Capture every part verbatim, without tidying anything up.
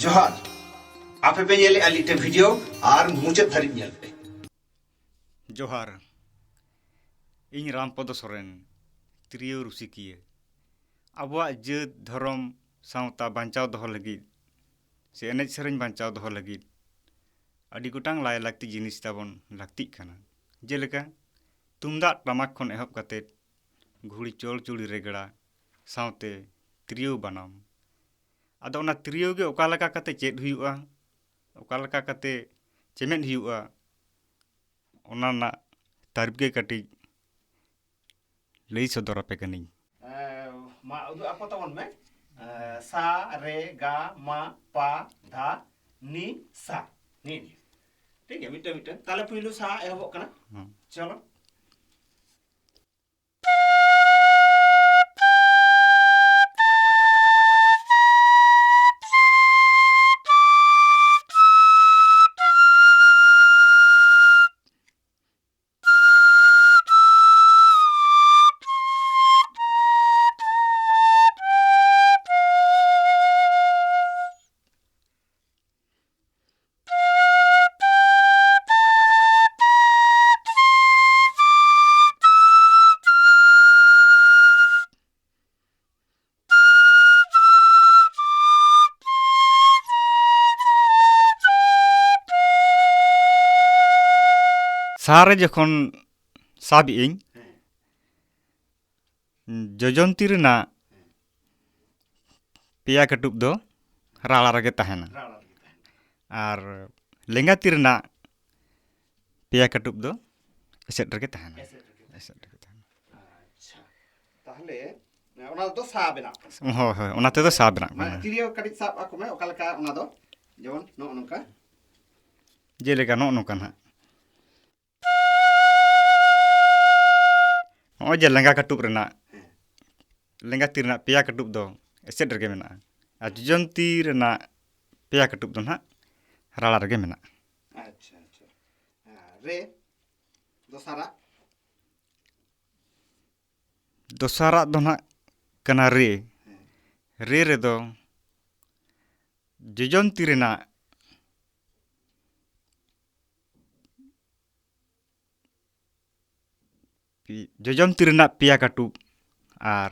ᱡᱚᱦᱟᱨ, ᱟᱯᱮ ᱯᱮ ᱧᱮᱞᱮᱫᱼᱟ ᱞᱤᱴᱟᱹ ᱵᱷᱤᱰᱤᱭᱳ, ᱟᱨ ᱢᱩᱪᱟᱹᱫ ᱫᱷᱟᱹᱨᱤᱡ ᱧᱮᱞ ᱯᱮ᱾ ᱡᱚᱦᱟᱨ, ᱤᱧ ᱨᱟᱢᱯᱚᱫᱚ ᱥᱚᱨᱮᱱ, ᱛᱤᱨᱭᱳ ᱨᱩᱥᱤᱠᱤᱭᱟᱹ᱾ ᱟᱵᱚᱣᱟᱜ ᱡᱟᱹᱛ, ᱫᱷᱚᱨᱚᱢ, ᱥᱟᱶᱛᱟ ᱵᱟᱧᱪᱟᱣ ᱫᱚᱦᱚ ᱞᱟᱹᱜᱤᱫ ᱥᱮ ᱮᱱᱮᱡ ᱥᱮᱨᱮᱧ ᱵᱟᱧᱪᱟᱣ ᱫᱚᱦᱚ ᱞᱟᱹᱜᱤᱫ ᱟᱹᱰᱤ ᱜᱚᱴᱟᱝ ᱞᱟᱭ ᱞᱟᱹᱠᱛᱤ ᱡᱤᱱᱤᱥ ᱛᱟᱵᱚᱱ ᱞᱟᱹᱠᱛᱤᱜ ᱠᱟᱱᱟ᱾ ᱡᱮᱞᱮᱠᱟ, ᱛᱩᱢᱫᱟᱜ ᱴᱟᱢᱟᱠ ᱠᱷᱚᱱ ᱮᱦᱚᱵ ᱠᱟᱛᱮ ᱜᱷᱩᱲᱤ, ᱪᱚᱲᱪᱩᱲᱤ, ᱨᱮᱜᱽᱲᱟ, ᱥᱟᱶᱛᱮ ᱛᱤᱨᱭᱳ ᱵᱟᱱᱟᱢ᱾ ᱟᱫᱚ ᱚᱱᱟ ᱛᱤᱨᱭᱳ ᱜᱮ ᱚᱠᱟ ᱞᱮᱠᱟ ᱠᱟᱛᱮ ᱪᱮᱫ ᱦᱩᱭᱩᱜᱼᱟ, ᱚᱠᱟ ᱞᱮᱠᱟ ᱠᱟᱛᱮ ᱪᱮᱢᱮᱫ ᱦᱩᱭᱩᱜᱼᱟ, ᱚᱱᱟ ᱨᱮᱱᱟᱜ ᱛᱟᱹᱨᱤᱯ ᱜᱮ ᱠᱟᱹᱴᱤᱡ ᱞᱟᱹᱭ ᱥᱚᱫᱚᱨ ᱟᱯᱮ ᱠᱟᱹᱱᱟᱹᱧ᱾ ᱮ, ᱢᱟ ᱩᱫᱩᱜ ᱟᱠᱚ ᱛᱟᱵᱚᱱ ᱢᱮ᱾ ᱮ, ᱥᱟ, ᱨᱮ, ᱜᱟ, ᱢᱟ, ᱯᱟ, ᱫᱷᱟ, ᱱᱤ, ᱥᱟ᱾ ᱱᱤᱭᱟᱹ, ᱱᱤᱭᱟᱹ᱾ ᱴᱷᱤᱠ ᱜᱮᱭᱟ, ᱢᱤᱫᱴᱟᱝ, ᱢᱤᱫᱴᱟᱝ᱾ ᱛᱟᱦᱞᱮ ᱯᱩᱭᱞᱩ ᱥᱟ ᱮᱦᱚᱵᱚᱜ ᱠᱟᱱᱟ᱾ ᱦᱩᱸ᱾ ᱪᱚᱞᱚ᱾ ᱥᱟ ᱨᱮ ᱡᱚᱠᱷᱚᱱ ᱥᱟᱵ ᱮᱜ ᱟᱹᱧ, ᱡᱚᱡᱚᱢ ᱛᱤ ᱨᱮᱱᱟᱜ ᱯᱮᱭᱟ ᱠᱟᱹᱴᱩᱵ ᱫᱚ ᱨᱟᱲᱟ ᱨᱮᱜᱮ ᱛᱟᱦᱮᱱᱟ᱾ ᱨᱟᱲᱟ ᱨᱮᱜᱮ ᱛᱟᱦᱮᱱᱟ᱾ ᱟᱨ ᱞᱮᱸᱜᱟ ᱛᱤ ᱨᱮᱱᱟᱜ ᱯᱮᱭᱟ ᱠᱟᱹᱴᱩᱵ ᱫᱚ ᱮᱥᱮᱫ ᱨᱮᱜᱮ ᱛᱟᱦᱮᱱᱟ᱾ ᱮᱥᱮᱫ ᱨᱮᱜᱮ ᱛᱟᱦᱮᱱᱟ᱾ ᱮᱥᱮᱫ ᱨᱮᱜᱮ ᱛᱟᱦᱮᱱᱟ᱾ ᱟᱪᱪᱷᱟ, ᱛᱟᱦᱞᱮ ᱚᱱᱟ ᱫᱚ ᱥᱟ ᱵᱮᱱᱟᱜ ᱠᱟᱱᱟ᱾ ᱦᱳᱭ, ᱦᱳᱭ, ᱚᱱᱟ ᱛᱮᱫᱚ ᱥᱟ ᱵᱮᱱᱟᱜ ᱢᱟᱱᱮ ᱠᱟᱱᱟ᱾ ᱛᱤᱨᱭᱳ ᱠᱟᱹᱴᱤᱡ ᱥᱟᱵ ᱟᱠᱚ ᱢᱮ, ᱚᱠᱟ ᱞᱮᱠᱟ ᱚᱱᱟ ᱫᱚ, ᱡᱮᱢᱚᱱ ᱱᱚᱜᱼᱚ ᱱᱚᱝᱠᱟ᱾ ᱡᱮᱞᱮᱠᱟ ᱱᱚᱜᱼᱚ ᱱᱚᱝᱠᱟ ᱱᱟᱦᱟᱜ᱾ ᱱᱚᱜᱼᱚᱭ ᱡᱮ ᱞᱮᱸᱜᱟ ᱠᱟᱹᱴᱩᱵ ᱨᱮᱱᱟᱜ, ᱦᱮᱸ᱾ ᱞᱮᱸᱜᱟ ᱛᱤ ᱨᱮᱱᱟᱜ ᱯᱮᱭᱟ ᱠᱟᱹᱴᱩᱵ ᱫᱚ ᱮᱥᱮᱫ ᱨᱮᱜᱮ ᱢᱮᱱᱟᱜᱼᱟ, ᱟᱨ ᱡᱚᱡᱚᱢ ᱛᱤ ᱨᱮᱱᱟᱜ ᱯᱮᱭᱟ ᱠᱟᱹᱴᱩᱵ ᱫᱚ ᱱᱟᱦᱟᱜ ᱨᱟᱲᱟ ᱨᱮᱜᱮ ᱢᱮᱱᱟᱜᱼᱟ᱾ ᱟᱪᱪᱷᱟ, ᱟᱪᱪᱷᱟ᱾ ᱦᱮᱸ, ᱨᱮ, ᱫᱚᱥᱟᱨᱟᱜ? ᱫᱚᱥᱟᱨᱟᱜ ᱫᱚ ᱱᱟᱦᱟᱜ ᱠᱟᱱᱟ ᱨᱮ᱾ ᱦᱮᱸ᱾ ᱨᱮ ᱨᱮᱫᱚ ᱡᱚᱡᱚᱢ ᱛᱤ ᱨᱮᱱᱟᱜ ᱯᱤ-, ᱡᱚᱡᱚᱢ ᱛᱤ ᱨᱮᱱᱟᱜ ᱯᱮᱭᱟ ᱠᱟᱹᱴᱩᱵ ᱟᱨ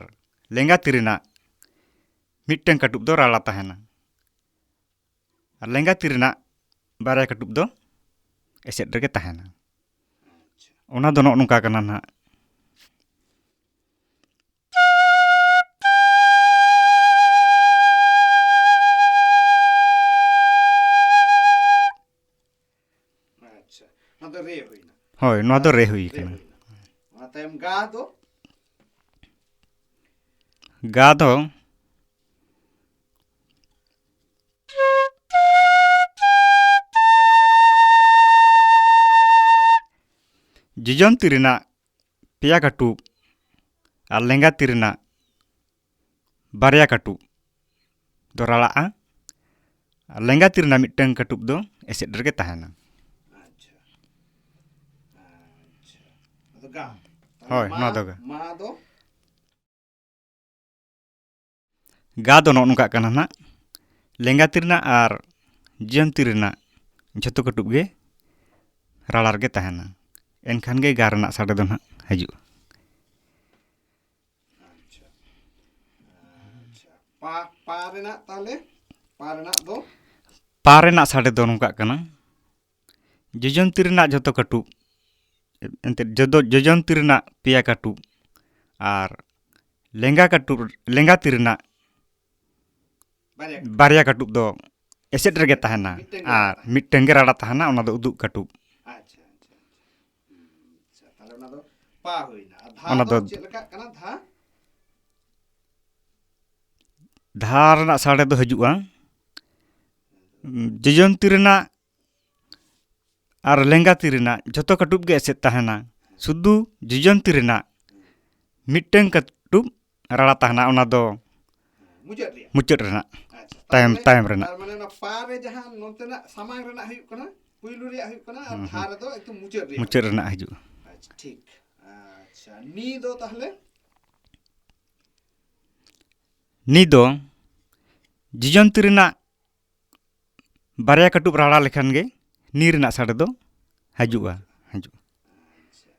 ᱞᱮᱸᱜᱟ ᱛᱤ ᱨᱮᱱᱟᱜ ᱢᱤᱫᱴᱟᱝ ᱠᱟᱹᱴᱩᱵ ᱫᱚ ᱨᱟᱲᱟ ᱛᱟᱦᱮᱱᱟ᱾ ᱟᱨ ᱞᱮᱸᱜᱟ ᱛᱤ ᱨᱮᱱᱟᱜ ᱵᱟᱨᱭᱟ ᱠᱟᱹᱴᱩᱵ ᱫᱚ ᱮᱥᱮᱫ ᱨᱮᱜᱮ ᱛᱟᱦᱮᱱᱟ᱾ ᱚᱱᱟ ᱫᱚ ᱱᱚᱜᱼᱚ ᱱᱚᱝᱠᱟ ᱠᱟᱱᱟ ᱱᱟᱦᱟᱜ᱾ ᱟᱪᱪᱷᱟ, ᱱᱚᱣᱟ ᱫᱚ ᱨᱮ ᱦᱩᱭᱱᱟ᱾ ᱦᱳᱭ, ᱱᱚᱣᱟ ᱫᱚ ᱨᱮ ᱦᱩᱭ ᱨᱮ ᱠᱟᱱᱟ᱾ ᱦᱩᱭᱱᱟ᱾ ᱚᱱᱟ ᱛᱟᱭᱚᱢ ᱜᱟ ᱫᱚ? ᱜᱟ ᱫᱚ ᱡᱚᱡᱚᱢ ᱛᱤ ᱨᱮᱱᱟᱜ ᱯᱮᱭᱟ ᱠᱟᱹᱴᱩᱵ ᱟᱨ ᱞᱮᱸᱜᱟ ᱛᱤ ᱨᱮᱱᱟᱜ ᱵᱟᱨᱭᱟ ᱠᱟᱹᱴᱩᱵ ᱫᱚ ᱨᱟᱲᱟᱜᱼᱟ, ᱟᱨ ᱞᱮᱸᱜᱟ ᱛᱤ ᱨᱮᱱᱟᱜ ᱢᱤᱫᱴᱟᱝ ᱠᱟᱹᱴᱩᱵ ᱫᱚ ᱮᱥᱮᱫ ᱨᱮᱜᱮ ᱛᱟᱦᱮᱱᱟ᱾ ᱟᱪᱪᱷᱟ᱾ ᱟᱪᱪᱷᱟ᱾ ᱟᱫᱚ ᱜᱟ᱾ ᱛᱟᱦᱞᱮ ᱦᱳᱭ, ᱢᱟ, ᱱᱚᱣᱟ ᱫᱚ ᱜᱟ᱾ ᱢᱟ ᱫᱚ? ᱜᱟ ᱫᱚ ᱱᱚᱜᱼᱚ ᱱᱚᱝᱠᱟᱜ ᱠᱟᱱᱟ ᱱᱟᱜ, ᱞᱮᱸᱜᱟ ᱛᱤ ᱨᱮᱱᱟᱜ ᱟᱨ ᱡᱚᱡᱚᱢ ᱛᱤ ᱨᱮᱱᱟᱜ ᱡᱷᱚᱛᱚ ᱠᱟᱹᱴᱩᱵ ᱜᱮ ᱨᱟᱲᱟ ᱨᱮᱜᱮ ᱛᱟᱦᱮᱱᱟ, ᱮᱱᱠᱷᱟᱱ ᱜᱮ ᱜᱟ ᱨᱮᱱᱟᱜ ᱥᱟᱰᱮ ᱫᱚ ᱱᱟᱜ ᱦᱤᱡᱩᱜᱼᱟ᱾ ᱟᱪᱪᱷᱟ᱾ ᱟᱪᱪᱷᱟ᱾ ᱯᱟ, ᱯᱟ ᱨᱮᱱᱟᱜ ᱛᱟᱦᱞᱮ? ᱯᱟ ᱨᱮᱱᱟᱜ ᱫᱚ? ᱯᱟ ᱨᱮᱱᱟᱜ ᱥᱟᱰᱮ ᱫᱚ ᱱᱚᱝᱠᱟᱜ ᱠᱟᱱᱟ, ᱡᱚᱡᱚᱢ ᱛᱤ ᱨᱮᱱᱟᱜ ᱡᱷᱚᱛᱚ ᱠᱟᱹᱴᱩᱵ, ᱮᱱᱛᱮᱫ ᱡᱚᱫᱚ-, ᱡᱚᱡᱚᱢ ᱛᱤ ᱨᱮᱱᱟᱜ ᱯᱮᱭᱟ ᱠᱟᱹᱴᱩᱵ ᱟᱨ ᱞᱮᱸᱜᱟ ᱠᱟᱹᱴᱩᱵ, ᱞᱮᱸᱜᱟ ᱛᱤ ᱨᱮᱱᱟᱜ ᱵᱟᱨᱭᱟ ᱠᱟᱹᱴᱩᱵ᱾ ᱵᱟᱨᱭᱟ ᱠᱟᱹᱴᱩᱵ ᱫᱚ ᱮᱥᱮᱫ ᱨᱮᱜᱮ ᱛᱟᱦᱮᱱᱟ ᱢᱤᱫᱴᱟᱝ ᱜᱮ ᱟᱨ ᱨᱟᱲᱟ ᱛᱟᱦᱮᱱᱟ᱾ ᱢᱤᱫᱴᱟᱝ ᱜᱮ ᱨᱟᱲᱟ ᱛᱟᱦᱮᱱᱟ, ᱚᱱᱟ ᱫᱚ ᱩᱫᱩᱜ ᱠᱟᱹᱴᱩᱵ᱾ ᱟᱪᱪᱷᱟ, ᱟᱪᱪᱷᱟ, ᱟᱪᱪᱷᱟ᱾ ᱦᱩᱸ, ᱟᱪᱪᱷᱟ, ᱛᱟᱦᱞᱮ ᱚᱱᱟ ᱫᱚ ᱯᱟ ᱦᱩᱭᱱᱟ᱾ ᱟᱨ ᱫᱷᱟ ᱚᱱᱟ ᱫᱚ ᱫᱚ ᱪᱮᱫ ᱞᱮᱠᱟᱜ ᱠᱟᱱᱟ? ᱫᱷᱟ? ᱫᱷᱟ ᱨᱮᱱᱟᱜ ᱥᱟᱰᱮ ᱫᱚ ᱦᱤᱡᱩᱜᱼᱟ, ᱡᱚᱡᱚᱢ ᱛᱤ ᱨᱮᱱᱟᱜ ᱟᱨ ᱞᱮᱸᱜᱟ ᱛᱤ ᱨᱮᱱᱟᱜ ᱡᱷᱚᱛᱚ ᱠᱟᱹᱴᱩᱵ ᱜᱮ ᱮᱥᱮᱫ ᱛᱟᱦᱮᱱᱟ᱾ ᱥᱩᱫᱷᱩ ᱡᱚᱡᱚᱢ ᱛᱤ ᱨᱮᱱᱟᱜ ᱢᱤᱫᱴᱟᱝ ᱠᱟᱹᱴᱩᱵ ᱨᱟᱲᱟ ᱛᱟᱦᱮᱱᱟ, ᱚᱱᱟ ᱫᱚ ᱢᱩᱪᱟᱹᱫ ᱨᱮᱭᱟᱜ? ᱢᱩᱪᱟᱹᱫ ᱨᱮᱱᱟᱜ, ᱟᱪᱪᱷᱟ, ᱛᱟᱭᱚᱢ, ᱛᱟᱨ ᱢᱟᱱᱮ, ᱛᱟᱭᱚᱢ ᱨᱮᱱᱟᱜ᱾ ᱛᱟᱨ ᱢᱟᱱᱮ ᱚᱱᱟ ᱯᱟ ᱨᱮ ᱡᱟᱦᱟᱸ ᱱᱚᱛᱮᱱᱟᱜ ᱥᱟᱢᱟᱝ ᱨᱮᱱᱟᱜ ᱦᱩᱭᱩᱜ ᱠᱟᱱᱟ, ᱯᱩᱭᱞᱩ ᱨᱮᱭᱟᱜ ᱦᱩᱭᱩᱜ ᱠᱟᱱᱟ, ᱟᱨ ᱦᱩᱸ, ᱫᱷᱟ ᱦᱩᱸ᱾ ᱨᱮᱫᱚ ᱮᱠᱫᱚᱢ ᱢᱩᱪᱟᱹᱫ ᱨᱮᱭᱟᱜ ᱢᱩᱪᱟᱹᱫ ᱦᱩᱭᱩᱜ ᱨᱮᱱᱟᱜ ᱦᱤᱡᱩᱜᱼᱟ᱾ ᱠᱟᱱᱟ᱾ ᱟᱪᱪᱷᱟ, ᱴᱷᱤᱠ᱾ ᱟᱪᱪᱷᱟ, ᱱᱤ ᱫᱚ ᱛᱟᱦᱞᱮ? ᱱᱤ ᱫᱚ ᱡᱚᱡᱚᱢ ᱛᱤ ᱨᱮᱱᱟᱜ ᱵᱟᱨᱭᱟ ᱠᱟᱹᱴᱩᱵ ᱨᱟᱲᱟ ᱞᱮᱠᱷᱟᱱ ᱜᱮ ᱱᱤ ᱨᱮᱱᱟᱜ ᱥᱟᱰᱮ ᱫᱚ ᱦᱤᱡᱩᱜᱼᱟ, ᱦᱤᱡᱩᱜᱼᱟ᱾ ᱟᱪᱪᱷᱟ᱾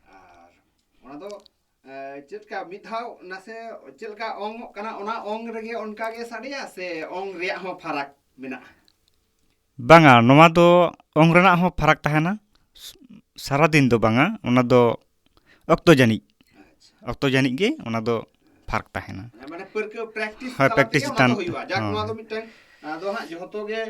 ᱟᱨ ᱚᱱᱟ ᱫᱚ, ᱮ, ᱪᱮᱫ ᱞᱮᱠᱟ ᱢᱤᱫ ᱫᱷᱟᱣ ᱱᱟᱥᱮ ᱪᱮᱫ ᱞᱮᱠᱟ ᱚᱝᱚᱜ ᱠᱟᱱᱟ, ᱚᱱᱟ ᱚᱝ ᱨᱮᱜᱮ ᱚᱱᱠᱟ ᱜᱮ ᱥᱟᱰᱮᱭᱟ ᱥᱮ ᱚᱝ ᱨᱮᱭᱟᱜ ᱦᱚᱸ ᱯᱷᱟᱨᱟᱠ ᱢᱮᱱᱟᱜᱼᱟ? ᱵᱟᱝᱟ, ᱱᱚᱣᱟ ᱫᱚ ᱚᱝ ᱨᱮᱱᱟᱜ ᱦᱚᱸ ᱯᱷᱟᱨᱟᱠ ᱛᱟᱦᱮᱱᱟ᱾ ᱥ-, ᱥᱟᱨᱟᱫᱤᱱ ᱫᱚ ᱵᱟᱝᱟ, ᱚᱱᱟ ᱫᱚ ᱚᱠᱛᱚ ᱡᱟᱹᱱᱤᱡ, ᱟᱪᱪᱷᱟ᱾ ᱚᱠᱛᱚ ᱡᱟᱹᱱᱤᱡ ᱜᱮ ᱚᱱᱟ ᱫᱚ ᱯᱷᱟᱨᱟᱠ ᱛᱟᱦᱮᱱᱟ᱾ ᱢᱟᱱᱮ ᱯᱟᱹᱨᱠᱟᱹᱣ, practice ᱦᱳᱭ, ᱛᱟᱞᱟ practice ᱛᱮᱜᱮ ᱚᱱᱟ ᱫᱚ ᱪᱮᱛᱟᱱ, ᱦᱩᱭᱩᱜᱼᱟ᱾ ᱡᱟᱠ, ᱦᱳᱭ᱾ ᱱᱚᱣᱟ ᱫᱚ ᱢᱤᱫᱴᱟᱝ, ᱟᱫᱚ ᱦᱟᱸᱜ ᱡᱷᱚᱛᱚ ᱜᱮ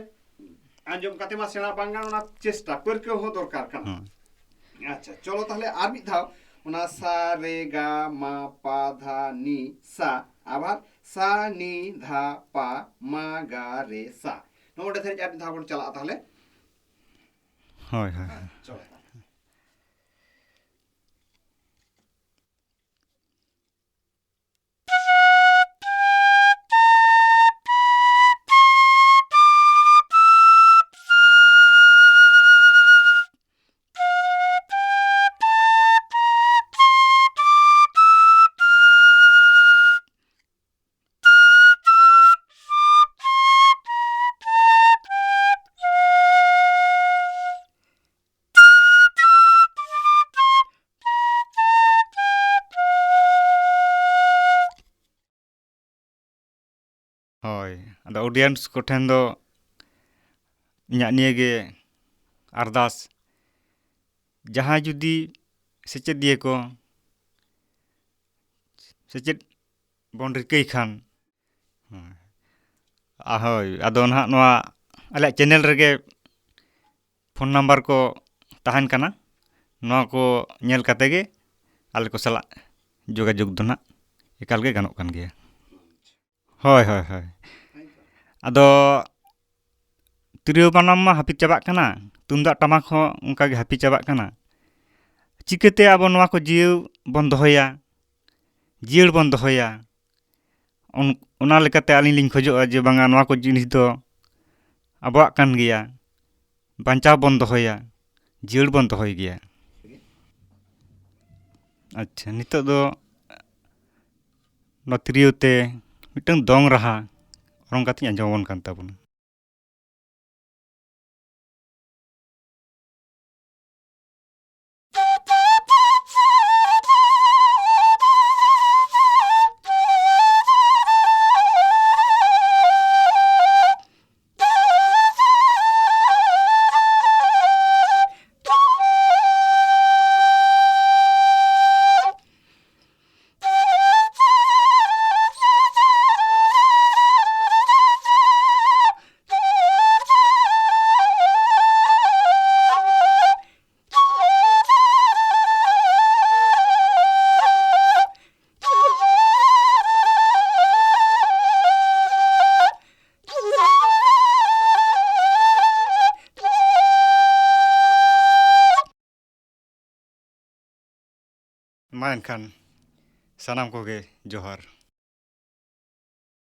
ᱟᱸᱡᱚᱢ ᱠᱟᱛᱮ ᱢᱟ ᱥᱮᱬᱟ ᱵᱟᱝ ᱜᱟᱱᱚᱜ, ᱚᱱᱟ ᱪᱮᱥᱴᱟ, ᱯᱟᱹᱨᱠᱟᱹᱣ ᱦᱚᱸ ᱫᱚᱨᱠᱟᱨ ᱠᱟᱱᱟ᱾ ᱦᱳᱭ᱾ ᱟᱪᱪᱷᱟ, ᱪᱚᱞᱚ ᱛᱟᱦᱞᱮ ᱟᱨ ᱢᱤᱫ ᱫᱷᱟᱣ ᱚᱱᱟ ᱥᱟ ᱨᱮ ᱜᱟ ᱢᱟ ᱯᱟ ᱫᱷᱟ ᱱᱤ ᱥᱟ, ᱟᱵᱟᱨ ᱥᱟ ᱱᱤ ᱫᱷᱟ ᱯᱟ ᱢᱟ ᱜᱟ ᱨᱮ ᱥᱟ, ᱱᱚᱜᱼᱚ ᱱᱚᱰᱮ ᱫᱷᱟᱹᱨᱤᱡ ᱟᱨ ᱢᱤᱫ ᱫᱷᱟᱣ ᱵᱚᱱ ᱪᱟᱞᱟᱜᱼᱟ ᱛᱟᱦᱞᱮ᱾ ᱦᱳᱭ, ᱦᱳᱭ, ᱦᱳᱭ᱾ ᱪᱚᱞᱚ ᱛᱟᱦᱞᱮ᱾ ᱦᱳᱭ, ᱟᱫᱚ audience ᱠᱚᱴᱷᱮᱱ ᱫᱚ ᱤᱧᱟᱹᱜ ᱱᱤᱭᱟᱹ ᱜᱮ ᱟᱨᱫᱟᱥ, ᱡᱟᱦᱟᱸᱭ ᱡᱩᱫᱤ ᱥᱮᱪᱮᱫᱤᱭᱟᱹ ᱠᱚ, ᱥᱮᱪᱮᱫ ᱵᱚᱱ ᱨᱤᱠᱟᱹᱭ ᱠᱷᱟᱱ, ᱦᱳᱭ, ᱟ, ᱦᱳᱭ, ᱟᱫᱚ ᱱᱟᱦᱟᱜ ᱱᱚᱣᱟ ᱟᱞᱮᱭᱟᱜ channel ᱨᱮᱜᱮ phone number ᱠᱚ ᱛᱟᱦᱮᱱ ᱠᱟᱱᱟ᱾ ᱱᱚᱣᱟ ᱠᱚ ᱧᱮᱞ ᱠᱟᱛᱮ ᱜᱮ ᱟᱞᱮ ᱠᱚ ᱥᱟᱞᱟᱜ ᱡᱳᱜᱟᱡᱳᱜᱽ ᱫᱚ ᱱᱟᱜ ᱮᱠᱟᱞ ᱜᱮ ᱜᱟᱱᱚᱜ ᱠᱟᱱ ᱜᱮᱭᱟ᱾ ᱦᱳᱭ, ᱦᱳᱭ, ᱦᱳᱭ᱾ ᱟᱫᱚ ᱛᱤᱨᱭᱳ ᱵᱟᱱᱟᱢ ᱢᱟ ᱦᱟᱹᱯᱤᱫ ᱪᱟᱵᱟᱜ ᱠᱟᱱᱟ, ᱛᱩᱢᱫᱟᱜ ᱴᱟᱢᱟᱠ ᱦᱚᱸ ᱚᱱᱠᱟ ᱜᱮ ᱦᱟᱹᱯᱤᱫ ᱪᱟᱵᱟᱜ ᱠᱟᱱᱟ᱾ ᱪᱤᱠᱟᱹᱛᱮ ᱟᱵᱚ ᱱᱚᱣᱟ ᱠᱚ ᱡᱤᱭᱟᱹᱲ ᱵᱚᱱ ᱫᱚᱦᱚᱭᱟ, ᱡᱤᱭᱟᱹᱲ ᱵᱚᱱ ᱫᱚᱦᱚᱭᱟ? ᱚᱱ-, ᱚᱱᱟ ᱞᱮᱠᱟᱛᱮ ᱟᱹᱞᱤᱧ ᱞᱤᱧ ᱠᱷᱚᱡᱚᱜᱼᱟ ᱡᱮ ᱵᱟᱝᱟ, ᱱᱚᱣᱟ ᱠᱚ ᱡᱤᱱᱤᱥ ᱫᱚ ᱟᱵᱚᱣᱟᱜ ᱠᱟᱱ ᱜᱮᱭᱟ, ᱵᱟᱧᱪᱟᱣ ᱵᱚᱱ ᱫᱚᱦᱚᱭᱟ, ᱡᱤᱭᱟᱹᱲ ᱵᱚᱱ ᱫᱚᱦᱚᱭ ᱜᱮᱭᱟ᱾ ᱟᱪᱪᱷᱟ, ᱱᱤᱛᱚᱜ ᱫᱚ ᱱᱚᱣᱟ ᱛᱤᱨᱭᱳ ᱛᱮ ᱢᱤᱫᱴᱟᱝ ᱫᱚᱝ ᱨᱟᱦᱟ ᱚᱨᱚᱝ ᱠᱟᱛᱮᱧ ᱟᱸᱡᱚᱢ ᱟᱵᱚᱱ ᱠᱟᱱ ᱛᱟᱵᱚᱱᱟ᱾ ᱢᱟ ᱮᱱᱠᱷᱟᱱ ᱥᱟᱱᱟᱢ ᱠᱚᱜᱮ ᱡᱚᱦᱟᱨ᱾